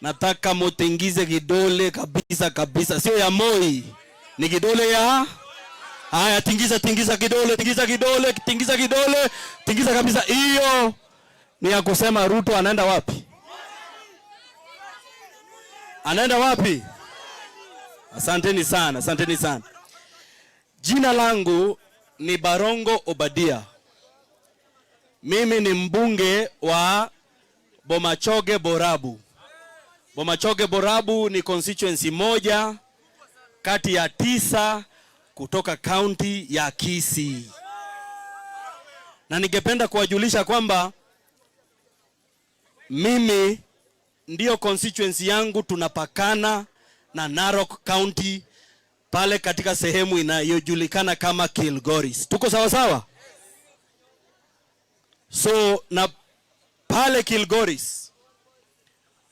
Nataka mutingize kidole kabisa kabisa, sio ya Moi, ni kidole ya haya. Tingiza, tingiza kidole, tingiza kidole, tingiza kidole, tingiza kabisa. Hiyo ni ya kusema Ruto anaenda wapi? Anaenda wapi? Asanteni sana, asanteni sana. Jina langu ni Barongo Obadia. Mimi ni mbunge wa Bomachoge Borabu. Bomachoge Borabu ni constituency moja kati ya 9 kutoka county ya Kisii. Na ningependa kuwajulisha kwamba mimi ndio constituency yangu tunapakana na Narok County pale katika sehemu inayojulikana kama Kilgoris. Tuko sawa sawa? So na pale Kilgoris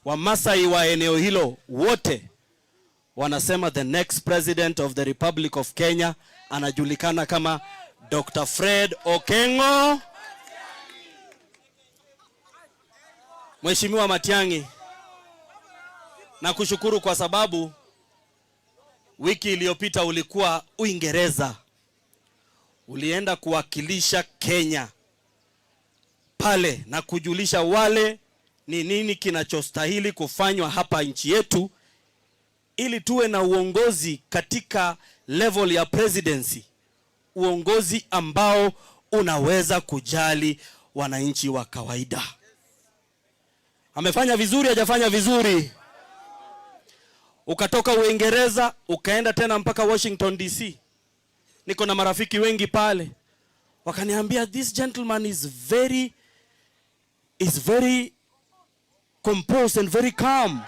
Wamasai wa eneo hilo wote wanasema the next president of the Republic of Kenya anajulikana kama Dr. Fred Okengo. Mheshimiwa Matiang'i, nakushukuru kwa sababu wiki iliyopita ulikuwa Uingereza. Ulienda kuwakilisha Kenya pale na kujulisha wale ni nini kinachostahili kufanywa hapa nchi yetu ili tuwe na uongozi katika level ya presidency, uongozi ambao unaweza kujali wananchi wa kawaida. Amefanya vizuri, hajafanya vizuri? Ukatoka Uingereza ukaenda tena mpaka Washington DC. Niko na marafiki wengi pale, wakaniambia this gentleman is very composed and very calm.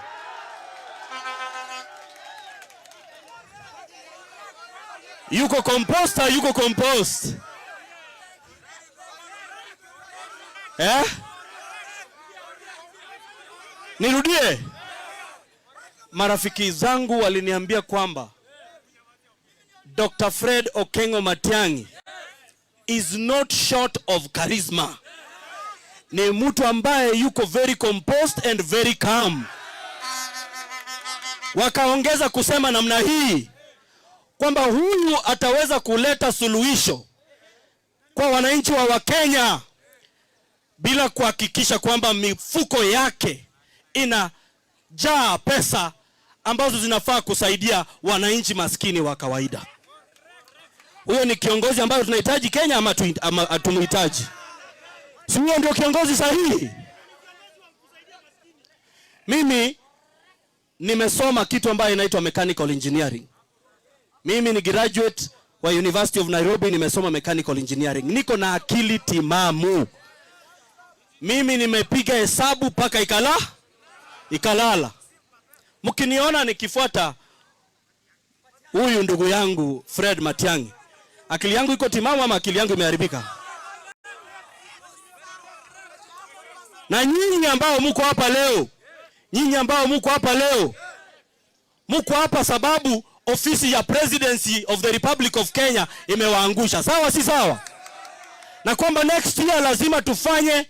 Yuko composed, yuko composed. Nirudie. Marafiki zangu waliniambia kwamba Dr. Fred Okengo Matiang'i is not short of charisma. Ni mtu ambaye yuko very composed and very calm. Wakaongeza kusema namna hii kwamba huyu ataweza kuleta suluhisho kwa wananchi wa Wakenya bila kuhakikisha kwamba mifuko yake inajaa pesa ambazo zinafaa kusaidia wananchi maskini wa kawaida. Huyo ni kiongozi ambaye tunahitaji Kenya ama hatumuhitaji? Si huyo ndio kiongozi sahihi? Mimi nimesoma kitu ambayo inaitwa mechanical engineering. Mimi ni graduate wa University of Nairobi, nimesoma mechanical engineering. Niko na akili timamu. Mimi nimepiga hesabu mpaka ikalala. Mkiniona nikifuata huyu ndugu yangu Fred Matiang'i, akili yangu iko timamu ama akili yangu imeharibika? Na nyinyi ambao mko hapa leo, nyinyi ambao mko hapa leo, mko hapa sababu ofisi ya Presidency of the Republic of Kenya imewaangusha. Sawa si sawa? Na kwamba next year lazima tufanye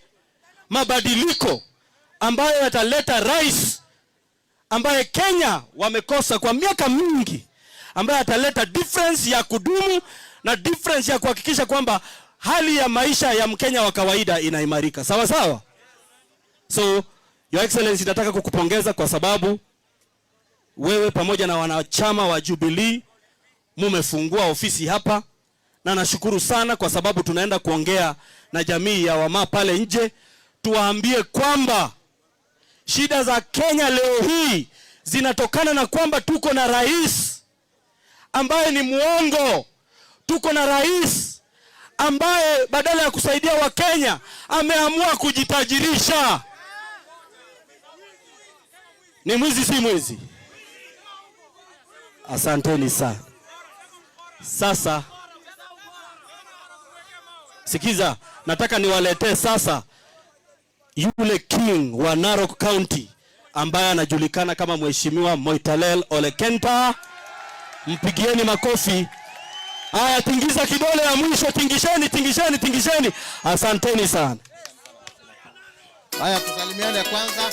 mabadiliko ambayo yataleta rais ambaye Kenya wamekosa kwa miaka mingi, ambaye ataleta difference ya kudumu na difference ya kuhakikisha kwamba hali ya maisha ya Mkenya wa kawaida inaimarika. Sawa sawa? So Your Excellency, nataka kukupongeza kwa sababu wewe pamoja na wanachama wa Jubilee mumefungua ofisi hapa, na nashukuru sana kwa sababu tunaenda kuongea na jamii ya Wamaa pale nje, tuwaambie kwamba shida za Kenya leo hii zinatokana na kwamba tuko na rais ambaye ni muongo. Tuko na rais ambaye badala ya kusaidia Wakenya ameamua kujitajirisha. Ni mwizi si mwizi? Asanteni sana. Sasa sikiza, nataka niwaletee sasa yule king wa Narok County ambaye anajulikana kama Mheshimiwa Moitalel Ole Kenta. Mpigieni makofi. Haya, tingiza kidole ya mwisho, tingisheni, tingisheni, tingisheni. Asanteni sana. Haya, tusalimiane kwanza.